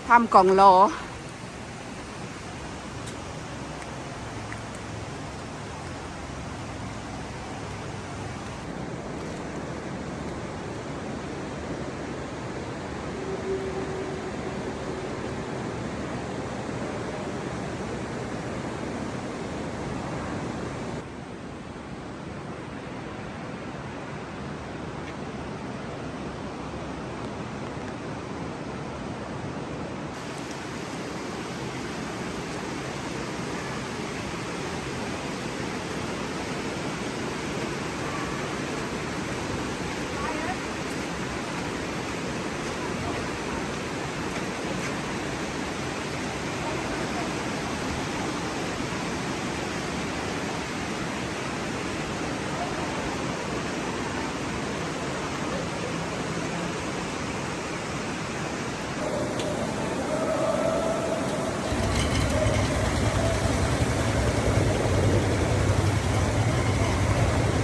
ຖ້ຳກອງລໍ.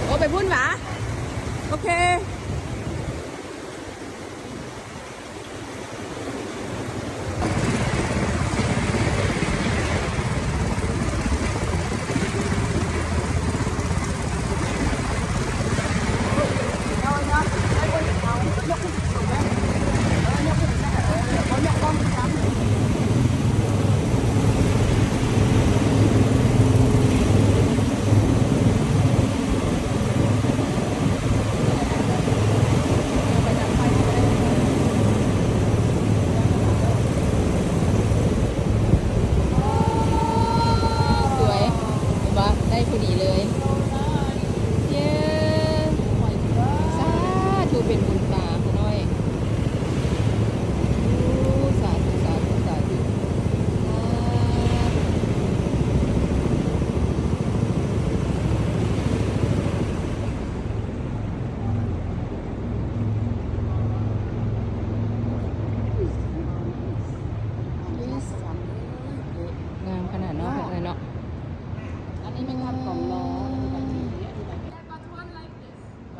ໂອ້ ໄປພຸ້ນຫວາ? ໂອເຄ. ສວຍ ເຫັນບໍ່? ໄດ້ພໍດີເລີຍ. ເຢ້ ສາທຸ ເປັນບຸນຕາຂ້ານ້ອຍ. ສາທຸ ສາທຸ ສາທຸ. ງາມຂະໜາດເນາະ ເອີຍເນາະ. ອັນນີ້ແມ່ນຖ້ຳກອງລໍ.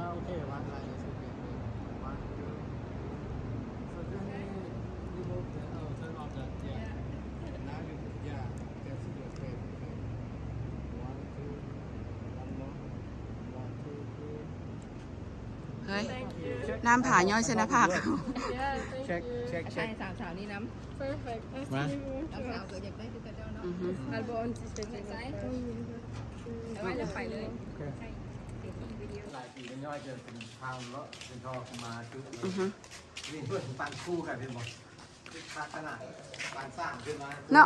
Ah, okay, one line is okay. One, two. So then we remove the, oh, turn off the, yeah. And now you, yeah, that's it, okay, okay. One, two, one more. One, two, three. ເຮີ້ຍ Thank you. ນ້ຳຜາຍ້ອຍໃສ່ໜ້າຜາກ. Yeah, thank you. Check, check, ໃຫ້ check. ສາມສາວນີ້ນຳ. Perfect. Nice to meet you. ສາມສາວກໍຢາກໄດ້ຄືກັນເຈົ້າເນາະ. ອືຮຶ. ອັນບໍ່ອັນຊິເຊັນໃສ່ ແຕ່ວ່າຢ່າໄປເລີຍ. ໂອເຄ. ຫຼາຍປີມັນຍ້ອຍຈະເປັນທາງເນາະ ເປັນທໍ່ຂຶ້ນມາຈຸດ. ອືຮຶ. ນີ້ເພິ່ນປັນຄູ່ກັນເຫັນບໍ່? ຄັກຂະໜາດ ປັນສ້າງຂຶ້ນມາເນາະ.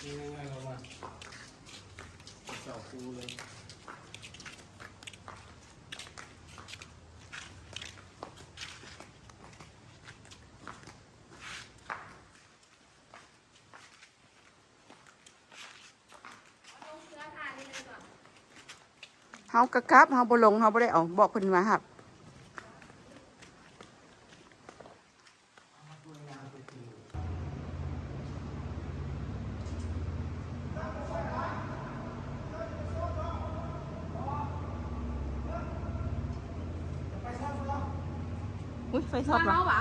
ນີ້ງ່າຍໆ ເອົາມາເຈົ້າຄູ່ເລີຍ. ເຮົາກໍກັບ ເຮົາບໍ່ລົງ ເຮົາບໍ່ໄດ້ເອົາ ບອກເພິ່ນມາຮັບ. ອຸ້ຍ ໄຟຊັອດຫວາ? ມາເຮົາຫວາ?